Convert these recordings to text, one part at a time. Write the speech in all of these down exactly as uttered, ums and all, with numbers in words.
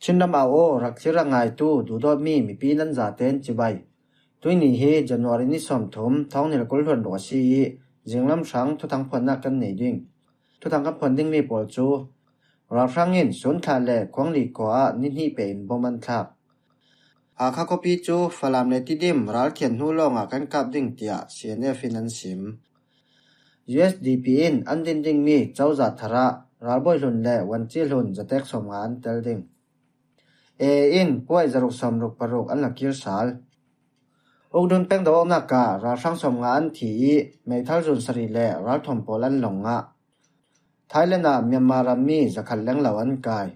Chin ram au aw, rak thlir rak ngaitu duhdawtmi mipi nan zaten cibai. Tuini hi January ni sawmthum, thawng hnih le kul hluan ruk a si i, zinglam hrang thuthang phuannak kan nei ding. Thuthang kan phuan dingmi pawl cu, ralhrang in Sunthla le Khuangli khua ah ni hnih pe in bom an thlak. Hakha khuapi cu Falam le Tidim ralthian hnu lawngah kan kap ding tiah C N F in an sim. U S D P in an din dingmi cozah thar ah ralbawi hlun le vanci hlun zatek sawmnga an tel ding. A A in puai zaruk sawmruk paruk an la kir sal. Ukdun peng do awknak ah ralhrang sawmnga an thi i, meithal zun sarih le ralthuam pawl an long ngah. Thailand ah Myanmar rammi zakhat lenglo an kai.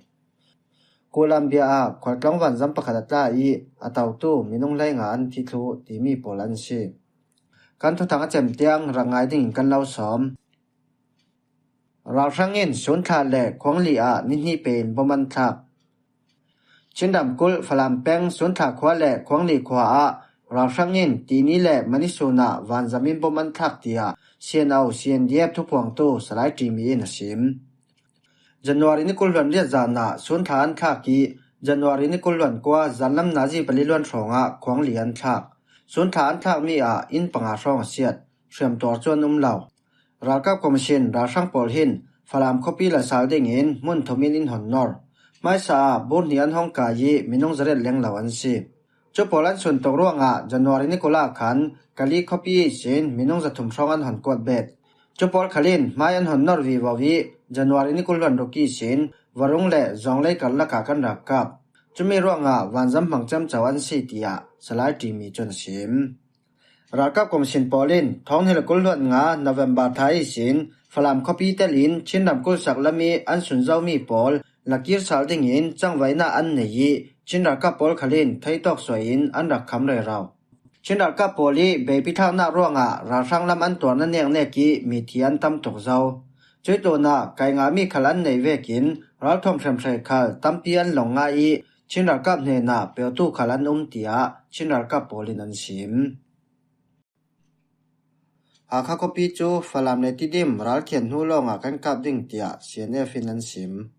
Colombia ah khualtlawng vanzam pakhat a tla i, a totu minung hleinga an thi thluh timi pawl an si. Kan thuthang a cem tiang rak ngai dingin kan lo sawm. Ralhrang in Sunthla le Khuangli ah ni hnih pe in bom an thlak. Chin ramkulh Falam peng Sunthla khua le Khuangli khua ah ralhrang in tini le mani sun ah vanzam in bom an thlak tiah C N O, C N D F thupuangtu Salai Timi in a sim. January ni kul hluan riat zan ah Sunthla an thlak i, January ni kul hluan kua zanlam nazi pali luan hrawngah Khuangli an thlak. Sunthla an thlakmi ah inn panga hrawng a siat, hriamtuar cu an um lo. Ralkap Commission ralhrang pawl hin Falam khuapi la sal dingin hmun thum in in hon nor. Hmaisa ah bur hnih an hong kai i minung zariat lenglo an si. Cu pawl an suntuk ruangah January ni kul ah khan Kali khuapi ihsin minung zathum hrawng an hon kuat bet. Cu pawl khal in hmai an hon nor vivo i January ni kul hluan ruk ihsin Varung le Zawnglei karlak ah kan rak kap. Cumi ruangah vanzam hmang ciamco an si, tiah Salai Timi cun a sim. Ralkap Commission pawl in thawng hnih le kul hluan nga November tha ihsin Falam khuapi telin Chin ramkulh sak lam i an sun zomi pawl la kir sal dingin cangvaihnak an nei i, Chin ralkap pawl khal in theitawk suai in an rak kham rero. Chin ralkap pawl i beipi thlaknak ruangah ralhrang lam an tuarna neknek i mithi an tam tuk zo. Cuih tlunah kai ngahmi khal an nei vekin ralthuam hriamhrei khal tampi an long ngah i, Chin ralkap hnenah peutu khal an um, tiah Chin ralkap pawl in an sim. Hakha khuapi cu Falam le Tidim ralthian hnu lawngah kan kap ding tiah C N F in an sim.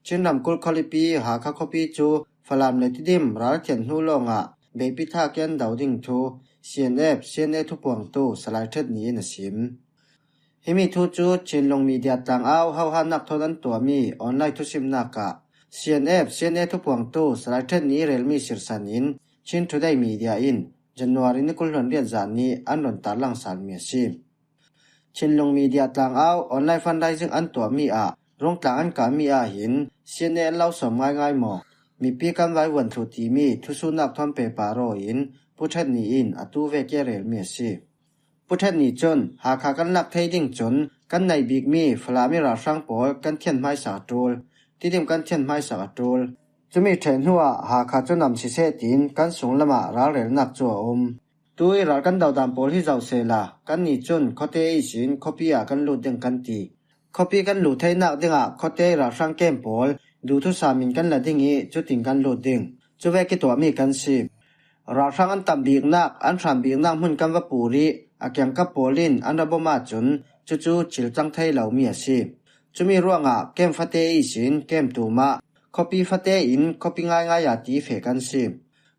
Chin ramkulh khualipi Hakha khuapi cu Falam le Tidim ralthian hnu lawngah beipi thlak i an do ding thu C N F, C N A thupuangtu Salai Ṭhet Ni in a sim. Himi thu cu Chinlung Media tlangau hohanak thawn an tuahmi online thusimnak ah C N F, C N A thupuangtu Salai Ṭhet Ni relmi sirsan in Chin Today Media in January ni kul hluan riat zan nih an run tarlang salmi a si. Chinlung Media tlangau online fundraising an tuahmi ah Rungtlang an kahmi ah hin C N A an lo sawm ngaingai maw? Mipi kan vaivuan thluh timi thusuhnak thawn pehpar aw in Pu Ṭhet Ni in atu vek i a relmi a si. Pu Ṭhet Ni cun Hakha kan lak thei ding cun kan neih bikmi Falam i ralhrang pawl kan thianhmaisak a ṭul, Tidim kan thianhmaisak a ṭul. Cumi ṭheh hnuah Hakha cu nam siseh tiin kan sunglam ah ralrelnak cu a um. Tui ral kan dodam pawl hi zoh sehla, kannih cun khuate ihsin khuapi ah kan lut ding kan ti. Khuapi kan luh theinak dingah khuate i ralhrang kem pawl duhthusam in kan la ding i cutin kan lut ding. Cu vek i tuahmi kan si. Ralhrang an tam biknak, an hram biknak hmun kan va pur i a kiangkap pawl in an ra bom ahcun cucu cil cang thei lomi a si. Cumi ruangah kem fate ihsin kem tum ah khuapi fate in khuapi ngaingai ah ti feh kan si.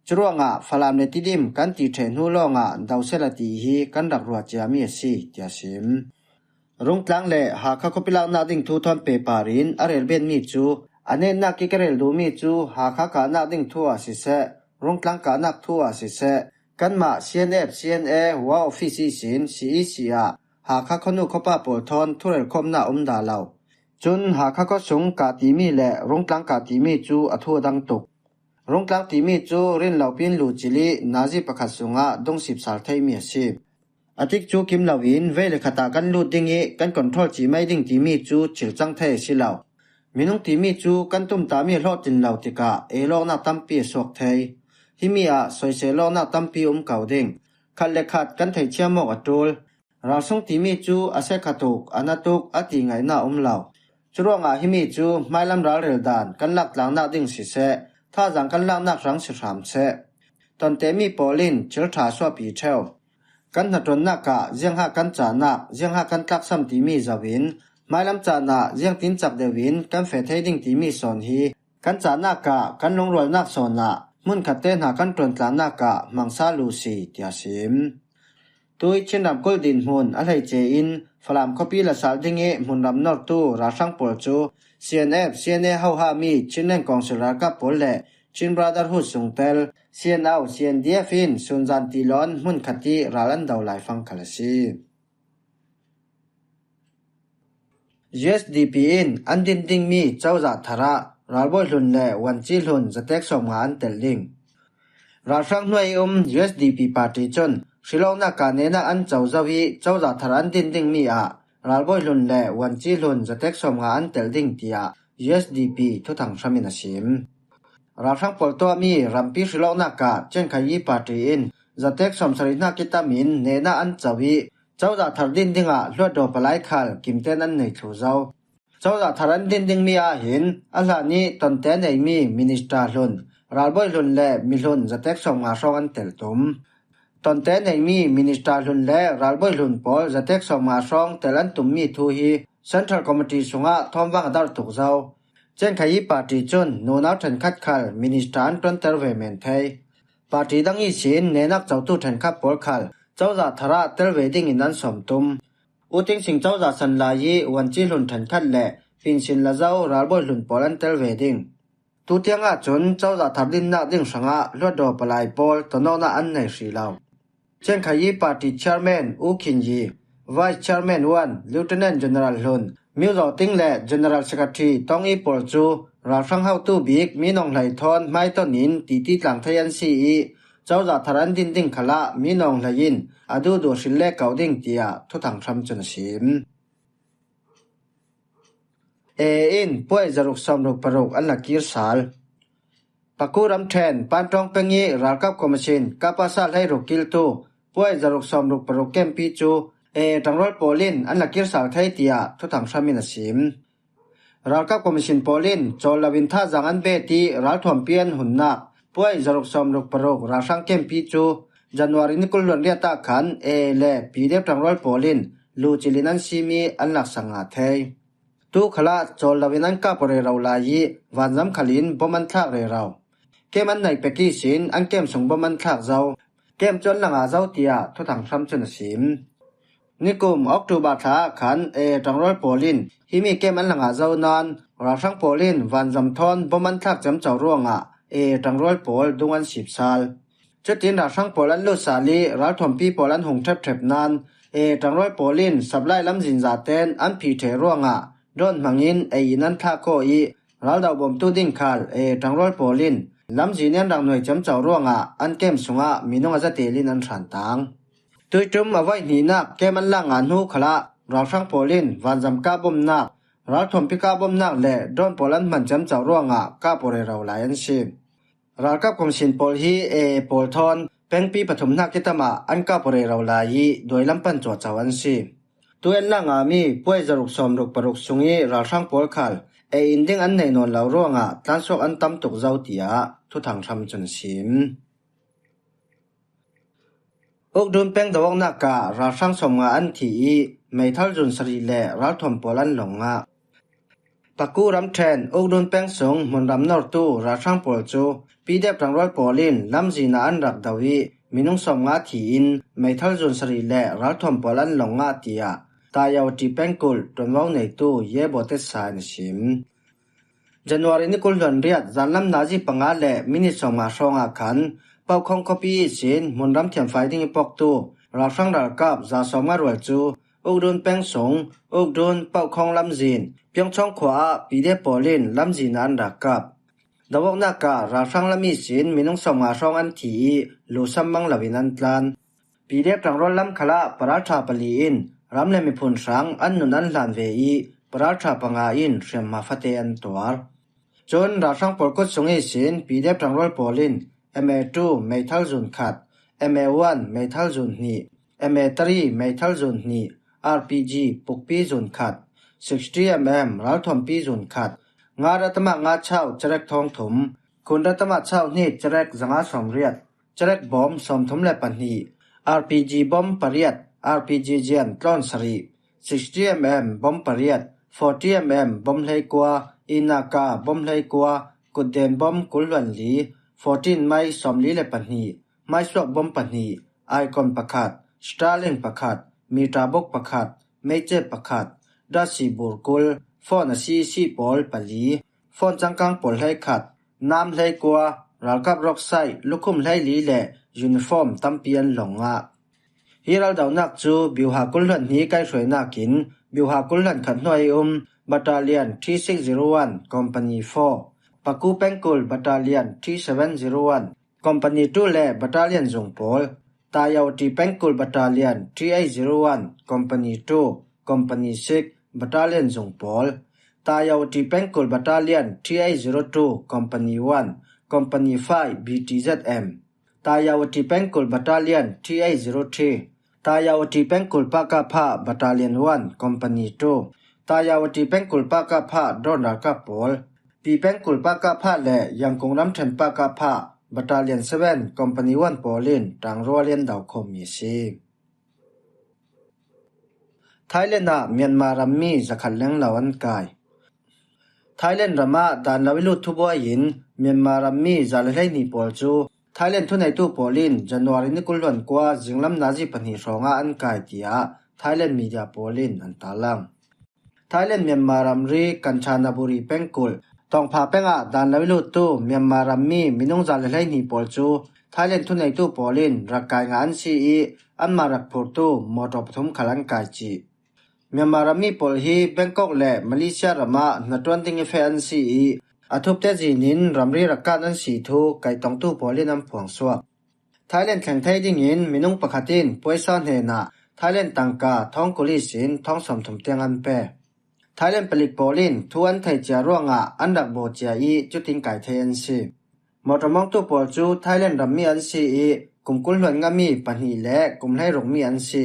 Curuangah Falam le Tidim kan ti ṭheh hnu lawngah do sehla ti hi kan rak ruah ciami a si, tiah a sim. Rungtlang le Hakha khuapi laknak ding thu thawn pehpar in a rel benmi cu, a netnak i ka rel duhmi cu Hakha kahnak ding thu ah siseh, Rungtlang kahnak thu ah siseh, kanmah C N F, C N A War Office ihsin C E C ah Hakha khuanu khuapa pawl thawn thurel khawmnak um dah lo. Cun Hakha khuasung kah timi le Rungtlang kah timi cu a thu a dang tuk. Rungtlang timi cu rinlopi in luhcil i nazi pakhat sungah dungsip sal theimi a si. A tikcu kim loin vei le khat ah kan lut ding i kan control cih mai ding timi cu cil cang thei a si lo. Minung timi cu kan tumtahmi a hlawhtlin lo tikah ehlawknak tampi a suak thei. Himi ah soisel lawknak tampi um ko ding. Khat le khat kan theihchiam awk a ṭul. Ralsung timi cu a sekha tuk, a na tuk, a ti ngaihna um lo. Curuangah himi cu hmailam ralrel dan kan lak tlangnak ding siseh, thazaang kan laknak hrang si hram seh. Tontehmi pawl in thil ṭha suahpi ṭheu. Kan hnaṭuannak ah ziangha kan cahnak, ziangha kan tlaksam timi zoh in, hmailam caan ah ziangtin cak deuh in kan feh thei ding timi sawn hi Kan cahnak ah kan lungrualnak sawn ah hmunkhatte hna kan ṭuantlahnak ah hmangsa luh si, tiah a sim. Tui Chin ramkulh dinhmun a hleice in Falam khuapi la sal ding i hmunram nortu ralhrang pawl cu C N F, C N A hohami Chinland Council ralkap pawl le Chin Brotherhood sungtel C N O, C N D F in sunzan tilawn hmunkhat i ral an do laifang khal a si. U S D P in an din dingmi cozah thar ah ralbawi hlun le vuanci hlun zatek sawmnga an telh ding. Ralhrang hnuai i um U S D P party cun hrilawknak ah nehnak an co zo i cozah thar an din dingmi ah ralbawi hlun le vuanci hlun zatek sawmnga an telh ding, tiah U S D P thuthang hram in a sim. Ralhrang pawl tuahmi rampi hrilawknak ah Cen Khai Yi party in zatek sawmsarih hnak i tam in nehnak an co i cozah thar din dingah hluttaw palai khal kimten an nei thlu zo. Cozah thar an din dingmi ah hin a hlan i tonte neimi minister hlun, ralbawi hlun le mihlun zatek sawmnga hrawng an telh tum. Tonte neimi minister hlun le ralbawi hlun pawl zatek sawmnga hrawng telh an tummi thu hi Central Committee sungah thawmvang a darh tuk zo. Cen Khai Yi party cun nunau ṭhenkhat khal minister an ṭuanter ve men thei. Party dang ihsin nehnak cotu ṭhenkhat pawl khal cozah thar ah tel ve dingin an sawm tum. U Thein Sein cozah san lai i vuanci hlun ṭhenkhat le Pyin Shin Lacau ralbawi hlun pawl an tel ve ding. Tutiang ahcun cozah thar dinnak ding hrangah hluttaw palai pawl tonawknak an nei hrih lo. Cen Khai Yi party chairman U Khin Yi, vice chairman one Lieutenant General Hlun, Myo Zaw Ting le General Secretary Tawng I pawl cu ralhrang hotu bik Min Aung Hlaing thawn hmaiton in titi tlang thei an si i cozah thar an din ding khalah Min Aung Hlaing in a duhduh hril le kauh ding, tiah thuthang hram cun a sim. A A in puai zaruk sawmruk paruk an la kir sal. Paku ramṭhen Pantawng peng i ralkap commission kapasa hleiruk kiltu puai zaruk sawmruk paruk kempi cu A A ṭangrual pawl in an la kir sal thei, tiah thuthang hram in a sim. Ralkap commission pawl in cawl loin thazaang an bet i ralthuampi an hunnak puai zaruk sawmruk paruk ralhrang kempi cu January ni kul hluan riat ah khan A A le P D F ṭangrual pawl in lucil in an sim i an laksak ngah thei. Tu khalah cawl loin an kap rero lai i vanzam khal in bom an thlak rero. Kem an nei pek ihsin an kem sung bom an thlak zo. Kem cu an la ngah zo, tiah thuthang hram cun a sim. Nikum October thla ah khan A A ṭangrual pawl in himi kem an la ngah zo nain ralhrang pawl in vanzam thawn bom an thlak ciamco ruangah A A ṭangrual pawl dung an sip sal. Cutin ralhrang pawl an lut sal i ralthuampi pawl an hung ṭhepṭhep nain A A ṭangrual pawl in supply lamzin zaten an phih ṭheh ruangah drone hmangin ei in an thlak aw i raldo bawmtu ding khal A A ṭangrual pawl in lamzin i an rak nuai ciamco ruangah an kem sungah minung a za tel in an hran tang. Tuiṭum a voi hnihnak kem an la ngah hnu khalah ralhrang pawl in vanzam kah bomnak, ralthuampi kah bomnak le drone pawl an hman ciamco ruangah kap rero lai an si. Ralkap commission pawl hi A A pawl thawn pengpi pathum hnak i tam ah an kap rero lai i duai lam pan cuahco an si. Tu an la ngahmi puai zaruk sawmruk paruk sung i ralhrang pawl khal ei in ding an nei nawn lo ruangah tlansuak an tam tuk zo, tiah thuthang hram cun a sim. Ukdun peng do awknak ah ralhrang sawmnga an thi i meithal zun sarih le ralthuam pawl an lawng ngah. Paku ramṭhen Ukdun peng sung hmunram nortu ralhrang pawl cu P D F ṭangrual pawl in lamzin ah an rak do i minung sawmnga thi in meithal zun sarih le ralthuam pawl an lawng ngah, tiah Tayawati pengkulh ṭuanvo neitu Ye Bo Tet Sa in a sim. January ni kul hluan riat zanlam nazi panga le minit sawmnga hrawngah khan Pohkhong khuapi ihsin hmunram thiamfai ding i pawktu ralhrang ralkap za sawmnga rual cu Ukdun peng sung Ukdun Pohkhong lamzin Pyongchong khua ah P D F pawl in lamzin ah an rak kap. Do awknak ah ralhrang lam ihsin minung sawmnga hrawng an thi i lu sam mang loin an tlan. P D F ṭangrual lam khalah paralṭha pali in ram le miphun hrang an nun an hlan ve i paralṭha panga in hriamhma fate an tuar. Cun ralhrang pawl kut sung ihsin P D F ṭangrual pawl in M A two meithal zun khat, M A one meithal zun hnih, M A three meithal zun hnih, R P G pukpi zun khat, sixty M M ralthuampi zun khat, nga ratama nga chau cerek thawng thum, kun ratama chau hnih cerek zanga sawmriat, cerek bawm sawmthum le pahnih, R P G bawm pariat, R P G zian tlawn sarih, sixty M M bawm pariat, forty M M bawm hleikua, inaka bawm hleikua, kutden bom kul hluan li, fourteen mai sawmli le pahnih, maisuak bom pahnih, icon pakhat, Starlink pakhat, meter box pakhat, meichep pakhat, dasi bur kul, phone a sisi pawl pali, phone changkang pawl hleikhat, nam hleikua, ralkap roksai, lukhum hleili le uniform tampi an lawng ngah. Hi raldohnak cu biuha kul hluan hnih kaihhruainakin biuha kul hluan khat hnuai um Battalion three six zero one Company four, Paku Pengkul Battalion three seven zero one Company two le Battalion zung pawl, Tayawati Pengkul Battalion three eight zero one Company two, Company six Battalion zung pawl, Tayawati Pengkul Battalion three eight zero two Company one, Company five B T Z M, Tayawati Pengkul Battalion three eight zero three, Tayawati Pengkul Pakapha Battalion one Company two, Tayawati Pengkul Pakapha drone ralkap pawl, Pi Pengkul Pakapha le Yangkung ramṭhen Pakapha Battalion seven Company one pawl in ṭangrual in daukhawmmi a si. Thailand ah Myanmar rammi zakhat lenglo an kai. Thailand ram ah dan lo i lut thubuai in Myanmar rammi za le hleihnih pawl cu Thailand thuneitu pawl in January ni kul hluan kua zinglam nazi pahnih hrawngah an kai, tiah Thailand media pawl in an tarlang. Thailand Myanmar ramri Kanchanaburi pengkulh Tawngpha peng ah dan lo i luttu Myanmar rammi minung za le hleihnih pawl cu Thailand thuneitu pawl in rak kai ngah an si i, anmah rak phurtu mawṭaw pathum khal an kai cih. Myanmar rammi pawl hi Bangkok le Malaysia ram ah hnaṭuan ding i feh an si i, a thupte zin in ramri rak kan an si thu kaitongtu pawl in an phuangsuak. Thailand thleng thei dingin minung pakhat in puaisa hnenah Thailand tangka thawng kul ihsin thawng sawmthum tiang an pe. Thailand palik pawl in thu an thei cia ruangah an rak bawh cia i cutin kai thei an si. Mawṭaw mawngtu pawl cu Thailand rammi an si i, kum kul hluan ngami pahnih le kum hleirukmi an si.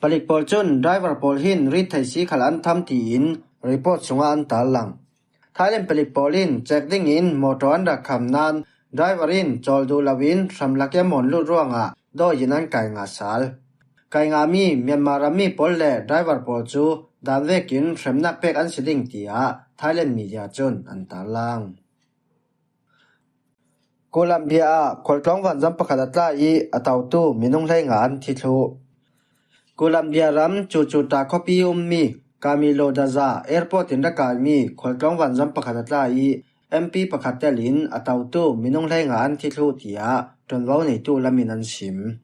Palik pawl cun driver pawl hin rit thei si khal an tham tiin report sungah an tarlang. Thailand palik pawl in cek dingin mawṭaw an rak kham nain driver in cawl duh loin hramlak i a mawn lut ruangah dawi in an kai ngah sal. Kai ngahmi Myanmar rammi pawl le driver pawl cu dan vekin hremnak pek an si ding, tiah Thailand media cun an tarlang. Colombia ah khualtlawng vanzam pakhat a tla i a totu minung hleinga an thi thluh. Colombia ram Cucuta khuapi i ummi Camilo Daza airport in ra kaimi khualtlawng vanzam pakhat a tla i M P pakhat telin a totu minung hleinga an thi thluh, tiah ṭuanvo neitu lam in an sim.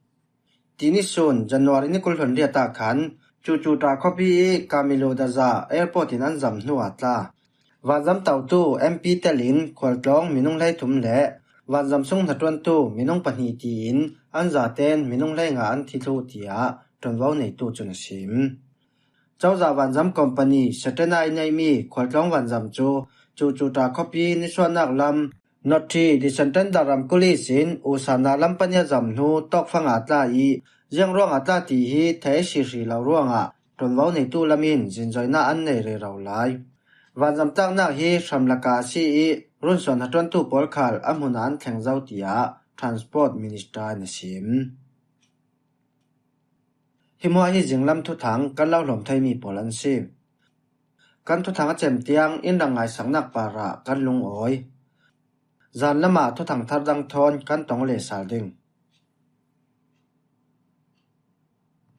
Tini sun January ni kul hluan riat ah khan Cucuta khuapi i Camilo Daza airport in an zam hnu a tla. Vanzam totu M P telin khualtlawng minung hleithum le vanzam sung hnaṭuantu minung pahnih tiin an zaten minung hleinga an thi thluh, tiah ṭuanvo neitu cun a sim. Cozah vanzam company Setena i neihmi khualtlawng vanzam cu Cucuta khuapi nisuahnak lam Norte de Santander ramkulh ihsin Usana lam pan i a zam hnu tawkfang a tla i, ziang ruangah tla ti hi thei a si hrih lo ruangah ṭuanvo neitu lam in zinzawihnak an nei rero lai. Vanzam tlaknak hi hramlak a si i, runsuan hnaṭuantu pawl khal a hmun ah an thleng zo, tiah Transport Minister in a sim. Hi hmuah hi zinglam thuthang kan lo hlawm theimi pawl an si. Kan thuthang a cem tiang in rak ngaisaknak parah kan lungawi. Zan lamah thuthang thar dang thawn kan tong le sal ding.